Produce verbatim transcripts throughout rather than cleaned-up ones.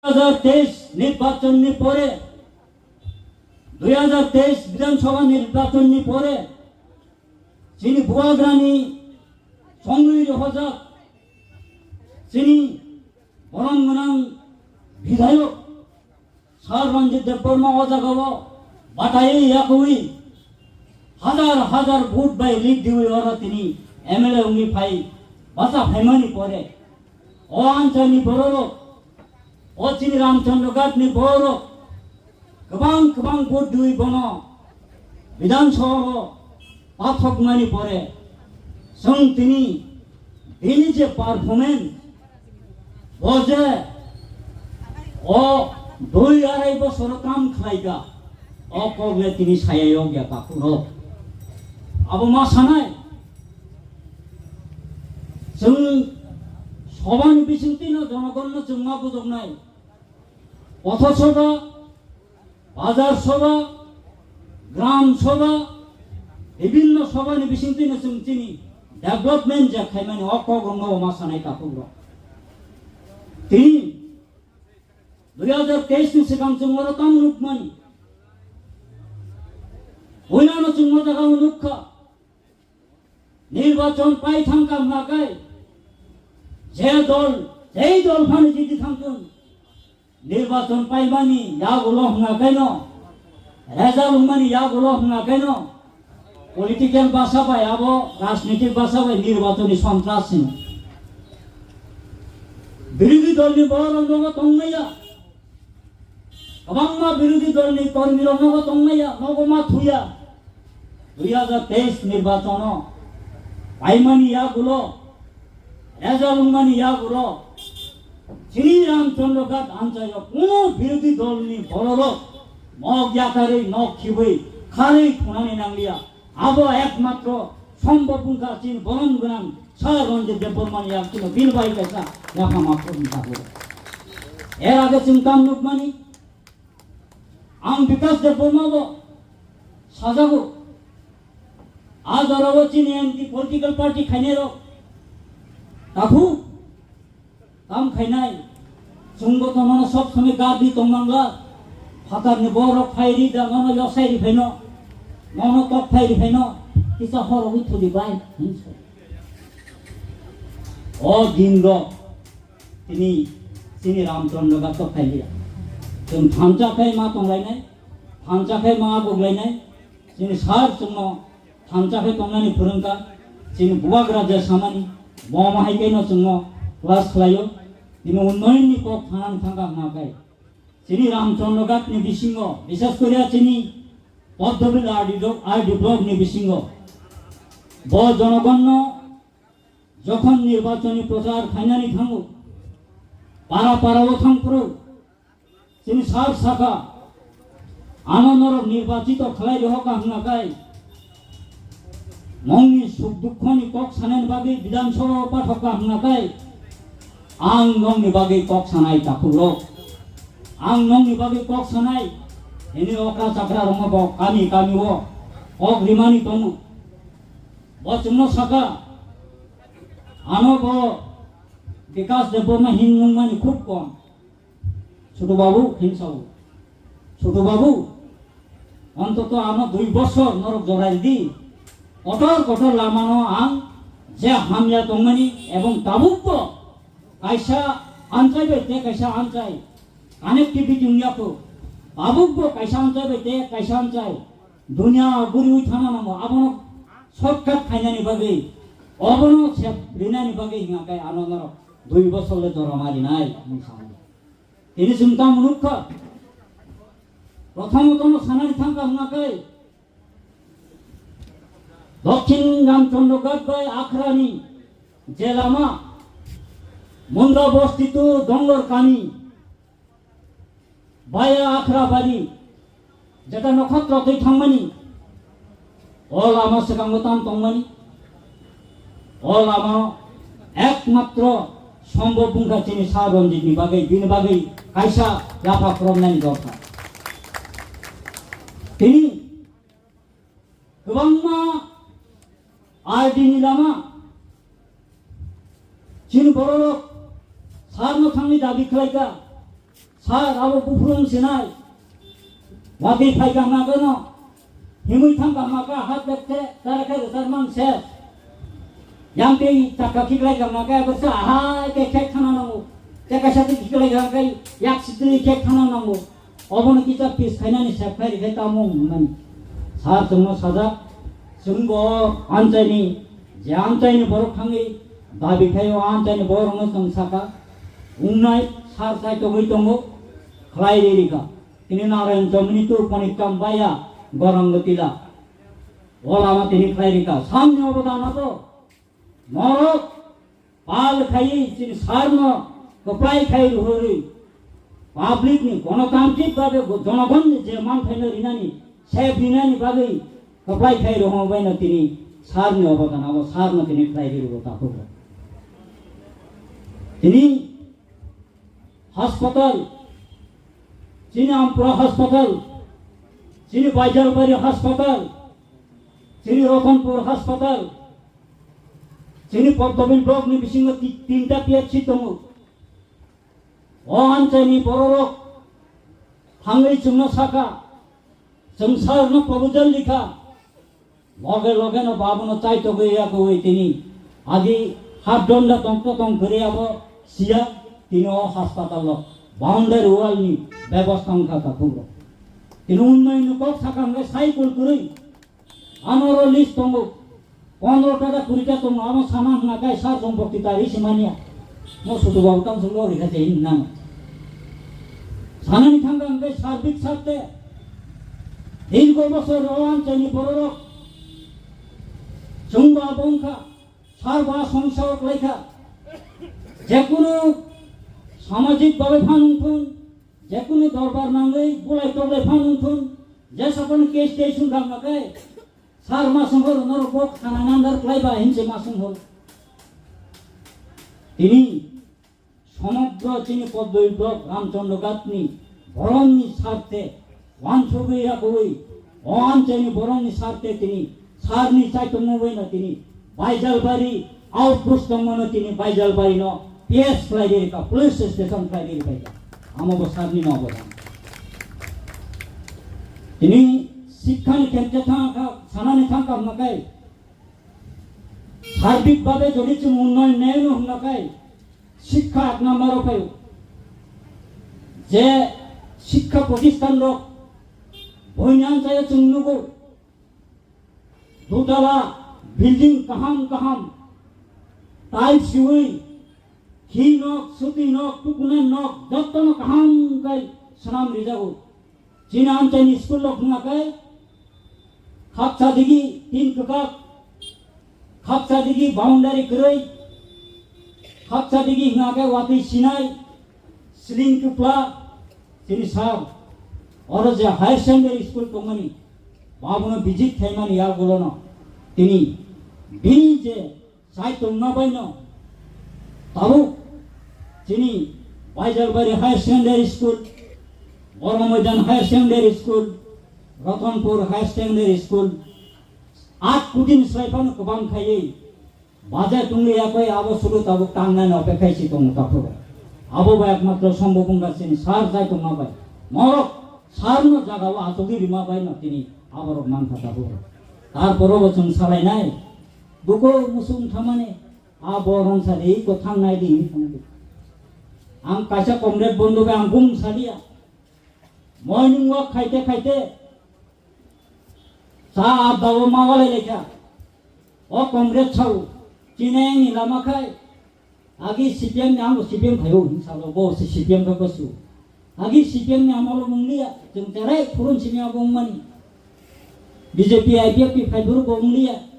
Dui hajar teis nirbachon ni pore, dui hajar teis Bidhan Sabha nirbachon ni pore, chini Bubagrani chongwi rohorjak, chini borom gwnang bidhayok Sir Ranjit Debbarma o jagao bataiwi yakowi hajar hajar vote bai lead diwi oro tini M L A wngwi phai bacha phaimani pore o anchani bororok, o chini Ramchandra Ghat ni bororok kwbang kwbang vote diwi bono Bidhan Sabha o pathokmani pore chwng tini bini je performance, bo je o dui arai bosoro kam khlaika, o kok le tini saya yokya takhuk rok. Abo ma sanai, chwng sobani bisingtwi no jonogon no chwng ma bujoknai. Potho soba, bazar soba, gram soba, bibhinno sobani bisingtwino chwng chini development je khaimani o kok rokno ma sanai takhuk rok. Tini dui hajar teis ni swkang chwng oro tamo nukmani, puilano chwng o jaga o nukha. Nirbachon pai thangkha hwnkha khe, je dol, jei dol phano jiti thangthun, nirbachon paimani yagulo hwnkha khe no, result wngmani yagulo hwnkha khe no, political basa bai abo rajnitik basa bai nirbachoni sontras hino. Birodhi dolni borok nogo tongmaya. Kwbangma birodhi dolni kormirok nogo tongmaya, nogo ma thuya. Dui hajar teis nirbachono paimani yagulo, result wngmani yagulo, chini Ramchandra Ghat anchaio kuno birodhi dolni bororok nok yakarwi, nok khibwi, kharwi thunani nangliya. Abo ekmatro sombhob wngkha chini borom gwnang Sir Ranjit Debbarmani yakchino bini bai kaisa yapha ma khoroknwi tabuk. Er age chwng tam nukmani, ang Bikash Debbarma bo sajago. A jorao chini anti political party khainairok takhuk Kam khainai, chwngbo to nono sob somoi gabri tongmangla. Phatarni borok phai ri da, nono yosai ri phaino, nono tok phai ri phaino, kisa horogwi thudi bai, hinwi sa. O din rok tini chini Ramchandra Ghat tok phai liya. Chwng thansa khai ma tonglainai, thansa khai ma abuklainai, chini sir chwngno thansa khe tongnani phwrwngkha, chini bubagra je samani, bo ma hai khe no chwngno class khlaio, tini unnoyonni kok thanani thangkha hwnkha khe. Chini Ramchandra Ghat ni bisingo, bises koriya chini Poddobil R D block, R D block ni bisingo, bo jonogonno jokhon nirbachoni prochar khainani thango, para para o thangphuru, Chini sir sakha, ano norok nirbachito khlai rihokha hwnkha khe, nongni suk dukkhoni kok sanani bagwi Bidhan Sabha o pathokha hwnkha khe, ang nongni bagwi kok sanai takhukrok. Ang nongni bagwi kok sanai, hini okra chakra rokno bo kami kami o kok rimani tongo. Bo chwngno sakha, ano bo Bikash Debbarma hin nungmani khub kom. Chotu babu, hinsao. Chotu babu, ontoto ano dui bosor norok jorai di. Kotor kotor lamano ang je hamya tongmani ebong tabukbo kaisa anchai bai te kaisa anchai connectivity wngya kho. Tabukbo kaisa anchai bai te kaisa anchai dunia guriwi thana nango. Abono shortcut khainani bagwi, obono sep rinani bagwi hingya khe ano norok dui bosor le jora ma rinai hinwi sao. Tini chwng tamo nukha? Prothomotw no sanani thangkha hwnkha khe, Dokhin Ramchandra Ghat bai Akhrani je lama, Mundra Bosti to Dongor Kami, Baya Akhra Bari, jeta Nokhotro twi thangmani, o lama swkango tam tongmani, o lama ekmatro sombhob wngkha chini Sir Ranjit ni bagwi, bini bagwi kaisa yapha khoroknani dorkar. Tini kwbangma R D ni lama, chini bororok sir no thangwi dabi khlaikha, Sir, abo buphuru wng sinai. Watwi phai kahma khe no. Himwi thang kahma khe hat bek khe, tara khe rwchar man se. Yang tei chakka khiklai kahma khe, abo se ahai khe khe khana nango. Tei kaisa tei khiklai kahma khe, yak sitri khe khana nango. Obono kisa pis khainani sep khai rikhe tamo hwnmani. Sir chwngno sajak, chwngbo amchaini, je amchaini borok thangwi dabi khaio, amchaini borokno chwng saka, wngnai sir chai tongwi tongo, khlai ri rikha. Tini Narayan Chomni tu Panikam Baya Gorang Gotila. O lama tini khlai rikha. Samni obodana to norok pal khai chini sir no kwplai khai rohorwi public ni gonotantrik babe go-, jonogon ni je manthaino rinani, sep rinani bagwi kwplai khai rohorbaino tini sir ni obodana, abo sir no tini khlai ri rwo takhuk. Tini hospital, chini Ampura hospital, chini Baijalbari hospital, chini Ratanpur hospital, chini Padmabil block ni bisingo ti-, tinta P H C tongo. O amchaini bororok thangwi chwngno saka, chwng sir no proposal likha. Loge loge no babono chai togwi ya koi tini. Agi hat donda tong to tong kori abo siya tini o hospital lo boundary wall ni bebosta wngkha takhuk rok. Tini unnoyon ni kok saka hwnkhe sai kul kwrwi. Ano oro list tongo. Pondro ta da kuri ta tongo. Amo sana hwnkha kai sir sompokti ta ri simania. Mo sutu babu tang sulo ri kha je hin nang. Sanani thangkha hwnkhe sarbik sarte. Dirgo bosor o amchaini bororok. Chwngbo abo wngkha, sar ba songsa o klaikha. Jekunu samajik babe phan wngthun, jekunu dorbar nangwi bulai toklai phan wngthun, je sakoni case tei sung rang nakai, sar ma songhor norok bo khana nandar klaiba hinse ma songhor. Tini Somogro chini Podoi block Ramchandra Ghat ni borok ni sarthe wansugwi yakugwi, o amchaini borok ni sarthe tini sir ni chaitung no bai no tini Baijalbari outpost tongmano tini Baijalbari no P S khlai di rikha, police station khlai di rikha. Amo bo sir ni no bo. Tini sikha ni kemche thang kha, sana ni thang kha hwnkha kai. Sarbik babe jodi chwng unnoyon nai no hwnkha kai, sikha ak number o phaio. Je sikha protisthan rok boini amchaio chwng nugo, dutala building kaham kaham, tiles riwi, khi nok, suti nok, tukuna nok, jottono kaham kai swnam rijago. Chini amchaini school rok hwnga khe khakcha digi tin kwkak, khakcha digi boundary kwrwi, khakcha digi hwnga khe watwi sinai, ceiling kwpla, chini sir. Oro je higher secondary school tongmani, babono visit khaimani yagulono tini bini je Chai tongma bai no tabuk chini Baijalbari Higher Secondary School, Boromaidan Higher Secondary School, Ratanpur Higher Secondary School, aat kudin swlai phano kwbang khaiwi baja tongwi yakwi abo sulu tabuk tangnai no bekhai si tongo takhuk. Abo bai ekmatro sombobung ga chini sir chai tongma bai. Norok sir no jaga o achugwi rima bai no tini aborok mankha takhuk. Tarporo bo chwng salainai. Buko musung thamani, a bo rong sadi, ko thang nai di, hinwi thangdi. Ang kaisa comrade bondo bai ang bum sadia. Morning walk khaite khaite, sa adda o ma walai lekha. O comrade sao, chinai ni lama khai, agi C P M ni ang bo C P M khaio, hin salo bo se C P M kha ko su. Agi C P M ni amalo munglia, chwng cherai phurun simi abo mani. B J P I P F ni phai buru bo munglia.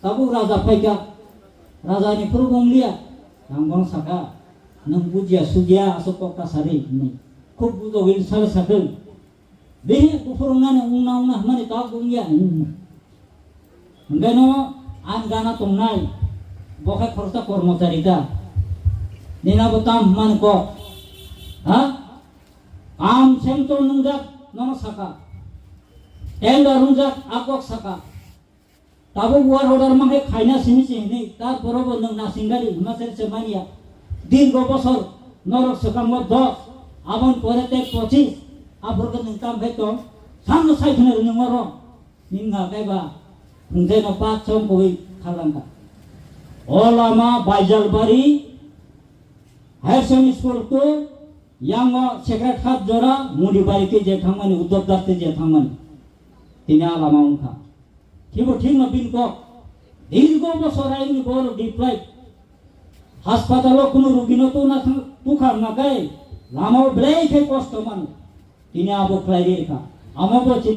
Tabuk raja phaikha, raja ni phuru wnglia, ang bong saka, nwng bujiya sujiya aswk kok ta sari hinwi. Khub bujogwi sal sakhe, bini buphuru wngnani wngna wngna hwnmani tabuk wngya hinwi. Hwnkhe no ang gana tongnai, bo khe khoroksa kormochari ta, nina bo tam hwnmani kok, ha? Kam sengchol nwngjak nono saka, tender wngjak a kok saka. Tabuk work order mankhe khaina simi se hinwi, tarpore bo nwng nasing gari hwnma se se manya. Dirgo bosor norok swkang o dos, Abon pore te pochis, aphuru khe nwng tam khai tong, sangno sai khna rwnwi moro, nwng ha kaiba, hwnkheno pak chong koi khalangkha. O lama Baijalbari Higher Secondary School to yango Sacred Heart jora Mudibari ke je thangmani, Uddhav Das te je thangmani. Tini a lama wngkha. Thibo thikno bini kok. Dirgo bosor ayungni borok deprive. Haspatalo kunu rugino tuna thang-, tukha hwnkha khe lamao belai khe kosto mano. Tini abo khlai rikha. Amo bo chini